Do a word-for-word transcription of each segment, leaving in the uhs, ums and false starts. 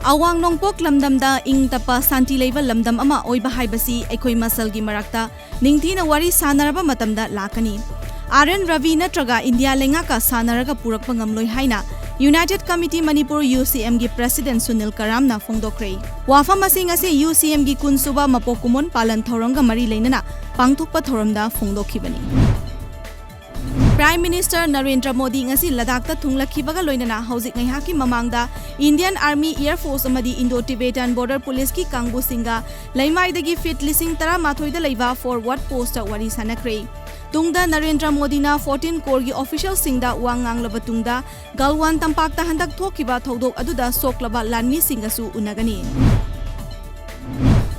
ꯑꯋꯥꯡ ꯅꯣꯡꯄꯣꯛ ꯂꯝꯗꯝꯗ ꯏꯪ ꯇꯞꯄ ꯁꯥꯟꯇꯤ ꯂꯩꯕ ꯂꯝꯗꯝ ꯑꯃ ꯑꯣꯏꯕ ꯍꯥꯏꯕꯁꯤ ꯑꯩꯈꯣꯏ ꯃꯁꯦꯜꯒꯤ ꯃꯔꯛꯇ ꯅꯤꯡꯊꯤꯅ ꯋꯥꯔꯤ ꯁꯥꯅꯔꯕ ꯃꯇꯝꯗ ꯂꯥꯛꯀꯅꯤ꯫ ꯑꯥꯔ ꯑꯦꯟ ꯔꯕꯤ ꯅꯠꯇ꯭ꯔꯒ ꯏꯟꯗꯤꯌꯥ ꯂꯩꯉꯥꯛꯀ ꯁꯥꯟꯅꯔꯒ ꯄꯨꯔꯛꯄ ꯉꯝꯂꯣꯏ ꯍꯥꯏꯅ United Committee Manipur, UCM, ꯒꯤ President ꯁꯨꯅꯤꯜ ꯀꯔꯥꯝꯅ ꯐꯣꯡꯗꯣꯛꯈ꯭ꯔꯦ꯫ ꯋꯥꯐꯝ ꯑꯁꯤ ꯉꯁꯤ UCM ꯒꯤ ꯀꯨꯟꯁꯨꯕ ꯃꯄꯣꯛ ꯀꯨꯝꯑꯣꯟ ꯄꯥꯂꯟ ꯊꯧꯔꯝꯒ ꯃꯔꯤ ꯂꯩꯅꯅ ꯄꯥꯡꯊꯣꯛꯄ ꯊꯧꯔꯝꯗ ꯐꯣꯡꯗꯣꯛꯈꯤꯕꯅꯤ꯫ Prime Minister ꯅꯔꯦꯟꯗ꯭ꯔ ꯃꯣꯗꯤ ꯉꯁꯤ ꯂꯗꯥꯈꯇ ꯊꯨꯡꯂꯛꯈꯤꯕꯒ ꯂꯣꯏꯅꯅ ꯍꯧꯖꯤꯛ ꯉꯥꯏꯍꯥꯛꯀꯤ ꯃꯃꯥꯡꯗ Indian Army Air Force ꯑꯃꯗꯤ Indo-Tibetan Border Police ꯀꯤ ꯀꯥꯡꯕꯨꯁꯤꯡꯒ ꯂꯩꯃꯥꯏꯗꯒꯤ feet ꯂꯤꯁꯤꯡ ꯇꯔꯥꯃꯥꯊꯣꯏꯗ ꯂꯩꯕ forward post ꯇ ꯋꯥꯔꯤ ꯁꯥꯅꯈ꯭ꯔꯦ꯫ ꯇꯨꯡꯗ ꯅꯔꯦꯟꯗ꯭ꯔ ꯃꯣꯗꯤꯅ fourteen Corps ꯒꯤ official ꯁꯤꯡꯗ ꯋꯥ ꯉꯥꯡꯂꯕ ꯇꯨꯡꯗ ꯒꯜꯋꯥꯟ ꯇꯝꯄꯥꯛꯇ ꯍꯟꯗꯛ ꯊꯣꯛꯈꯤꯕ ꯊꯧꯗꯣꯛ ꯑꯗꯨꯗ ꯁꯣꯛꯂꯕ ꯂꯥꯟꯃꯤꯁꯤꯡꯒꯁꯨ ꯎꯅꯒꯅꯤ꯫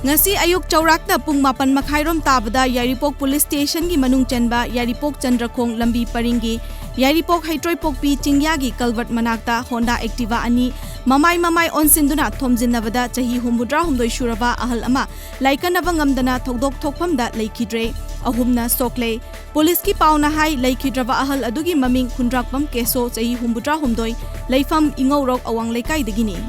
ꯉꯁꯤ ꯑꯌꯨꯛ ꯆꯥꯎꯔꯥꯛꯅ ꯄꯨꯡ ꯃꯥꯄꯟ ꯃꯈꯥꯏꯔꯣꯝ ꯇꯥꯕꯗ ꯌꯥꯏꯔꯤꯄꯣꯛ Police Station ꯒꯤ ꯃꯅꯨꯡ ꯆꯟꯕ ꯌꯥꯏꯔꯤꯄꯣꯛ ꯆꯟꯗ꯭ꯔꯈꯣꯡ ꯂꯝꯕꯤ ꯄꯔꯤꯡꯒꯤ ꯌꯥꯏꯔꯤꯄꯣꯛ ꯍꯩꯇ꯭ꯔꯣꯏꯄꯣꯛꯄꯤ ꯆꯤꯡꯌꯥꯒꯤ culvert ꯃꯅꯥꯛꯇ Honda Activa ꯑꯅꯤ ꯃꯃꯥꯏ ꯃꯃꯥꯏ ꯑꯣꯟꯁꯤꯟꯗꯨꯅ ꯊꯣꯝꯖꯤꯟꯅꯕꯗ ꯆꯍꯤ ꯍꯨꯝꯐꯨꯇꯔꯥꯍꯨꯝꯗꯣꯏ ꯁꯨꯔꯕ ꯑꯍꯜ ꯑꯃ ꯂꯥꯏꯀꯠꯅꯕ ꯉꯝꯗꯅ ꯊꯧꯗꯣꯛ ꯊꯣꯛꯐꯝꯗ ꯂꯩꯈꯤꯗ꯭ꯔꯦ꯫ ꯑꯍꯨꯝꯅ ꯁꯣꯛꯂꯦ꯫ Police ꯀꯤ ꯄꯥꯎꯅ ꯍꯥꯏ, ꯂꯩꯈꯤꯗ꯭ꯔꯕ ꯑꯍꯜ ꯑꯗꯨꯒꯤ ꯃꯃꯤꯡ ꯈꯨꯟꯗ꯭ꯔꯥꯛꯄꯝ ꯀꯦꯁꯣ, ꯆꯍꯤ ꯍꯨꯝꯐꯨꯇꯔꯥꯍꯨꯝꯗꯣꯏ, ꯂꯩꯐꯝ ꯏꯉꯧꯔꯣꯛ ꯑꯋꯥꯡ ꯂꯩꯀꯥꯏꯗꯒꯤꯅꯤ꯫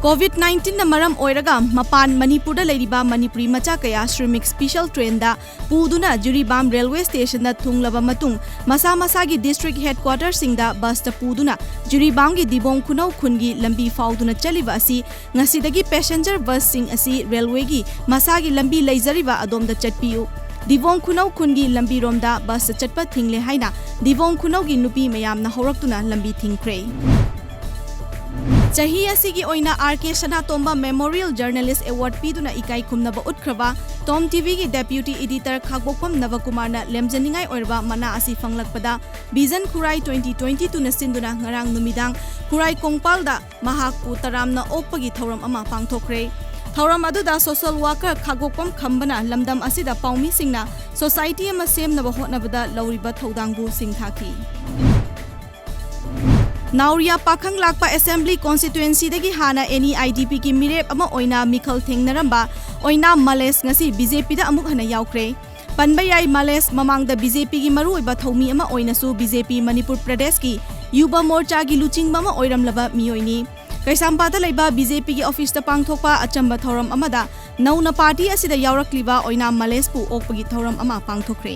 COVID nineteen ꯅ ꯃꯔꯝ ꯑꯣꯏꯔꯒ ꯃꯄꯥꯟ ꯃꯅꯤꯄꯨꯔꯗ ꯂꯩꯔꯤꯕ ꯃꯅꯤꯄꯨꯔꯤ ꯃꯆꯥ ꯀꯌꯥ Shramik Special Train ꯗ ꯄꯨꯗꯨꯅ ꯖꯤꯔꯤꯕꯥꯝ Railway Station ꯗ ꯊꯨꯡꯂꯕ ꯃꯇꯨꯡ, ꯃꯁꯥ ꯃꯁꯥꯒꯤ district headquarter ꯁꯤꯡꯗ bus ꯇ ꯄꯨꯗꯨꯅ ꯖꯤꯔꯤꯕꯥꯝꯒꯤ ꯗꯤꯕꯣꯡ ꯈꯨꯅꯧ ꯈꯨꯟꯒꯤ ꯂꯝꯕꯤ ꯐꯥꯎꯗꯨꯅ ꯆꯠꯂꯤꯕ ꯑꯁꯤ ꯉꯁꯤꯗꯒꯤ passenger bus ꯁꯤꯡ ꯑꯁꯤ railway ꯒꯤ ꯃꯁꯥꯒꯤ ꯂꯝꯕꯤ ꯂꯩꯖꯔꯤꯕ ꯑꯗꯣꯝꯗ ꯆꯠꯄꯤꯌꯨ꯫ ꯗꯤꯕꯣꯡ ꯈꯨꯅꯧ ꯈꯨꯟꯒꯤ ꯂꯝꯕꯤꯔꯣꯝꯗ bus ꯆꯠꯄ ꯊꯤꯡꯂꯦ ꯍꯥꯏꯅ ꯗꯤꯕꯣꯡ ꯈꯨꯅꯧꯒꯤ ꯅꯨꯄꯤ ꯃꯌꯥꯝꯅ ꯍꯧꯔꯛꯇꯨꯅ ꯂꯝꯕꯤ ꯊꯤꯡꯈ꯭ꯔꯦ꯫ ꯆꯍꯤ ꯑꯁꯤꯒꯤ ꯑꯣꯏꯅ ꯑꯥꯔ ꯀꯦ ꯁꯅꯥꯇꯣꯝꯕ Memorial Journalist Award ꯄꯤꯗꯨꯅ ꯏꯀꯥꯏ ꯈꯨꯝꯅꯕ ꯎꯠꯈ꯭ꯔꯕ Tom TV ꯒꯤ Deputy Editor ꯈꯥꯛꯄꯣꯛꯐꯝ ꯅꯕꯀꯨꯃꯥꯔꯅ ꯂꯦꯝꯖꯅꯤꯡꯉꯥꯏ ꯑꯣꯏꯔꯕ ꯃꯅꯥ ꯑꯁꯤ ꯐꯪꯂꯛꯄꯗ Vision ꯈꯨꯔꯥꯏ twenty twenty two ꯅ ꯁꯤꯟꯗꯨꯅ ꯉꯔꯥꯡ ꯅꯨꯃꯤꯗꯥꯡ ꯈꯨꯔꯥꯏ ꯀꯣꯡꯄꯥꯜꯗ ꯃꯍꯥꯛꯄꯨ ꯇꯔꯥꯝꯅ ꯑꯣꯛꯄꯒꯤ ꯊꯧꯔꯝ ꯑꯃ ꯄꯥꯡꯊꯣꯛꯈ꯭ꯔꯦ꯫ ꯊꯧꯔꯝ ꯑꯗꯨꯗ social worker ꯈꯥꯛꯄꯣꯛꯐꯝ ꯈꯝꯕꯅ ꯂꯝꯗꯝ ꯑꯁꯤꯗ ꯄꯥꯎꯃꯤꯁꯤꯡꯅ society ꯑꯃ ꯁꯦꯝꯅꯕ ꯍꯣꯠꯅꯕꯗ ꯂꯧꯔꯤꯕ ꯊꯧꯗꯥꯡꯕꯨ ꯁꯤꯡꯊꯥꯈꯤ꯫ ꯅꯥꯎꯔꯤꯌꯥ ꯄꯥꯈꯪ ꯂꯥꯛꯄ Assembly Constituency ꯗꯒꯤ ꯍꯥꯟꯅ NEIDP ꯒꯤ ꯃꯤꯔꯦꯞ ꯑꯃ ꯑꯣꯏꯅ ꯃꯤꯈꯜ ꯊꯦꯡꯅꯔꯝꯕ ꯑꯣꯏꯅꯥꯝ ꯃꯂꯦꯁ ꯉꯁꯤ BJP ꯗ ꯑꯃꯨꯛ ꯍꯟꯅ ꯌꯥꯎꯈ꯭ꯔꯦ꯫ ꯄꯟꯕ ꯌꯥꯏ, ꯃꯂꯦꯁ ꯃꯃꯥꯡꯗ BJP ꯒꯤ ꯃꯔꯨꯑꯣꯏꯕ ꯊꯧꯃꯤ ꯑꯃ ꯑꯣꯏꯅꯁꯨ BJP ꯃꯅꯤꯄꯨꯔ ꯄ꯭ꯔꯗꯦꯁꯀꯤ ꯌꯨꯕ ꯃꯣꯔꯆꯥꯒꯤ ꯂꯨꯆꯤꯡꯕ ꯑꯃ ꯑꯣꯏꯔꯝꯂꯕ ꯃꯤꯑꯣꯏꯅꯤ꯫ ꯀꯩꯁꯥꯝꯄꯥꯠꯇ ꯂꯩꯕ ꯕꯤ ꯖꯦ ꯄꯤꯒꯤ ꯑꯣꯐꯤꯁꯇ ꯄꯥꯡꯊꯣꯛꯄ ꯑꯆꯝꯕ ꯊꯧꯔꯝ ꯑꯃꯗ ꯅꯧꯅ ꯄꯥꯔꯇꯤ ꯑꯁꯤꯗ ꯌꯥꯎꯔꯛꯂꯤꯕ ꯑꯣꯏꯅꯥꯝ ꯃꯂꯦꯁꯄꯨ ꯑꯣꯛꯄꯒꯤ ꯊꯧꯔꯝ ꯑꯃ ꯄꯥꯡꯊꯣꯛꯈ꯭ꯔꯦ꯫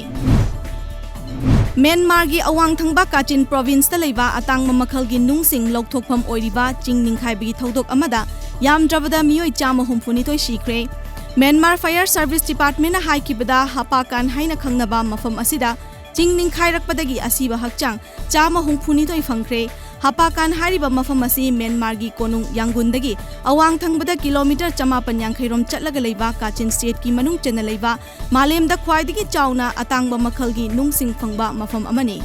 ꯃ꯭ꯌꯥꯟꯃꯥꯔꯒꯤ ꯑꯋꯥꯡ ꯊꯪꯕ ꯀꯥꯆꯤꯟ ꯄ꯭ꯔꯣꯚꯤꯟꯁꯇ ꯂꯩꯕ ꯑꯇꯥꯡꯕ ꯃꯈꯜꯒꯤ ꯅꯨꯡꯁꯤꯡ ꯂꯧꯊꯣꯛꯐꯝ ꯑꯣꯏꯔꯤꯕ ꯆꯤꯡ ꯅꯤꯡꯈꯥꯏꯕꯒꯤ ꯊꯧꯗꯣꯛ ꯑꯃꯗ ꯌꯥꯝꯗ꯭ꯔꯕꯗ ꯃꯤꯑꯣꯏ ꯆꯥꯝꯃ ꯍꯨꯝꯐꯨꯅꯤꯊꯣꯏ ꯁꯤꯈ꯭ꯔꯦ꯫ ꯃ꯭ꯌꯥꯟꯃꯥꯔ ꯐꯥꯌꯔ ꯁꯔꯚꯤꯁ ꯗꯤꯄꯥꯔꯠꯃꯦꯟꯅ ꯍꯥꯏꯈꯤꯕꯗ ꯍꯄꯥꯀꯥꯟ ꯍꯥꯏꯅ ꯈꯪꯅꯕ ꯃꯐꯝ ꯑꯁꯤꯗ ꯆꯤꯡ ꯅꯤꯡꯈꯥꯏꯔꯛꯄꯗꯒꯤ ꯑꯁꯤꯕ ꯍꯛꯆꯥꯡ ꯆꯥꯝꯃ ꯍꯨꯝꯐꯨꯅꯤꯊꯣꯏ ꯐꯪꯈ꯭ꯔꯦ꯫ ꯍꯄꯥꯀꯥꯟ ꯍꯥꯏꯔꯤꯕ ꯃꯐꯝ ꯑꯁꯤ ꯃ꯭ꯌꯥꯟꯃꯥꯔꯒꯤ ꯀꯣꯅꯨꯡ ꯌꯥꯡꯒꯨꯟꯗꯒꯤ ꯑꯋꯥꯡ ꯊꯪꯕꯗ ꯀꯤꯂꯣꯃꯤꯇꯔ ꯆꯃꯥꯄꯟ ꯌꯥꯡꯈꯩ ꯔꯣꯝ ꯆꯠꯂꯒ ꯂꯩꯕ ꯀꯥꯆꯤꯟ ꯁ꯭ꯇꯦꯠꯀꯤ ꯃꯅꯨꯡ ꯆꯟꯅ ꯂꯩꯕ ꯃꯥꯂꯦꯝꯗ ꯈ꯭ꯋꯥꯏꯗꯒꯤ ꯆꯥꯎꯅ ꯑꯇꯥꯡꯕ ꯃꯈꯜꯒꯤ ꯅꯨꯡꯁꯤꯡ ꯐꯪꯕ ꯃꯐꯝ ꯑꯃꯅꯤ꯫